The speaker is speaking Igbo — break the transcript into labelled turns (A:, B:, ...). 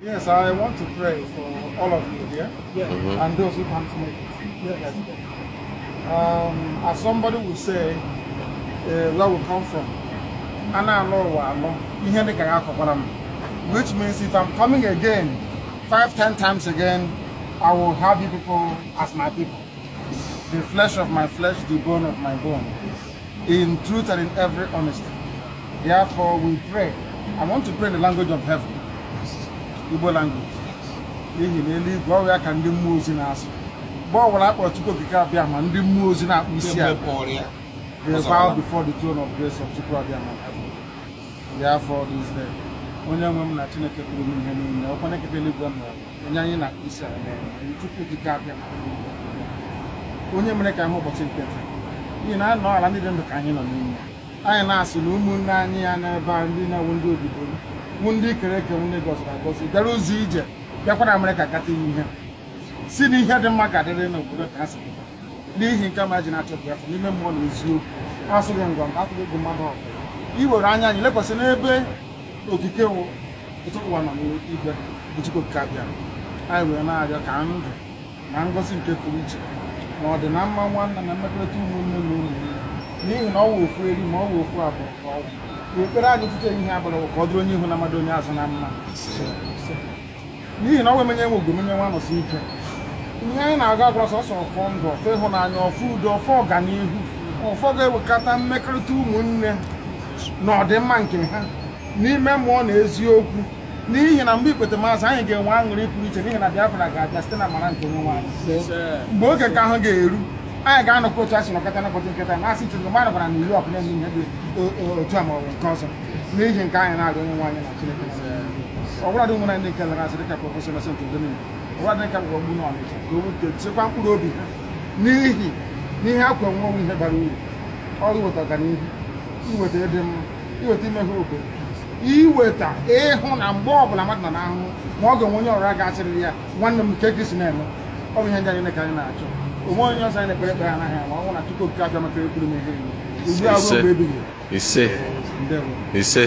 A: Yes, I want to pray for all of you here and those who can't make it. Yes. As somebody will say, where we come from, ana alọ ụwa alọ, ihe dị ka ya akọkwara m. Which means if I'm coming again, 5, 10 times again, I will have you people as my people. The flesh of my flesh, the bone of my bone. In truth and in every honesty. Therefore, we pray. I want to pray in the language of heaven. Igbo language. N'ihi na eluigwe ọ ya ka ndị mmụọ ozi na-asụ. Mgbe ọ bụla a kpọrọ Chukwu Okike Abịama, ndị mmụọ ozi na-akpụ isi ala. They bow before the throne of grace of Chukwu Abịama in heaven. Therefore, this day, onye nwe m na Chineke pụrụ ime ihe niile, ọkwa na-ekeke eluigwe na ụwa, onye anyị na-akpụ isi ala na Chukwu Okike Abịama, onye mere ka anyị hụ ụbọchị nke taa, n'ihi na anyị nọ ala ndị dị ndụ ka anyị nọ n'ime. Anyị na-asị na ụmụnne anyị ya n'ebe a, ndị na-ewu ndị odibo, wụ ndị kere eke, ndị gọziri agọzi, bịara ụzọ ije, bịakwa na Amerịka gata ihe si na ihe dị mma ga-adịrị n'obodo ka ha si pụta. N'ihi nke ma ji na-achọ Biafra n'ime mmụọ na eziokwu, asụghị ngwa nga atụghị egwu mmadụ ọbụla. Iwere anya anyị lekwasị n'ebe okike wụ otu ụwa nọ n'igwe bụ Chukwu Okike Abịa, anyị wee na-arịọ ka ndụ na ngọzi nke pụrụ iche na ọdịna mma nwanne na mmekọrịta ụmụnne na ụmụnne, n'ihi na ọ wụ ofu eri ma ọ wụ ofu abụọ ka ọ wụ. Ekpere anyị tutu ehihie abalị bụ ka ọ dịrị onye ihu na mmadụ onye azụ na mma, n'ihi na ọ wụ emenye nwe ugwu menye nwa nọsi ike. Ihe anyị na-aga agwara sọsọ ọfọ ndụ, ọfọ ịhụnanya, ọfọ udo, ọfọ ọganihu, ọfọ ga-ewekọta mmekọrịta ụmụnne na ọdịmma nke ha n'ime mmụọ na eziokwu, n'ihi na mgbe ikpete maazị anyị ga-enwe aṅụrị pụrụ iche, n'ihi na Biafra ga-abịa site na amara nke Onye nwaanyị. Mgbe oge nke ahụ ga-eru, anyị ga-anọkọ otu a si nọkọta n'ụbọchị nketa na-asị Chineke mgbe anyị nọkwara na New York na-eme ihe dị otu a ma ọ bụ nke ọzọ. N'ihi nke anyị na-arịọ onye nwaanyị na Chineke, ọ bụla dị ụmụnna ndị nke lara asị dịka Professor Innocent Odeniyi, ọ bụla dị ka gwọgbu na Ọnịcha, ka o wute chekwa mkpụrụ obi ha, n'ihi n'ihe akwa nwe ihe bara uru ọ iweta ọganihu, iweta ịdị mma, iweta imeghe obodo, iweta ịhụ na mgbe ọbụla mmadụ nọ n'ahụhụ ma ọ ga-enwe onye ọrịa ga-asịrịrị ya, "Nwanne m, nke ka isi na-eme?" Ọ bụ ihe ndị anyị ka anyị na-achọ onwe onye ọzọ. Anyị na-ekpere ekpere anaghị ama ọ bụrụ na Chukwu Okike Abịa maka ekpuru m ihe ugbu a ruo mgbe ebighị.
B: Ise.
A: Ndewo.
B: Ise.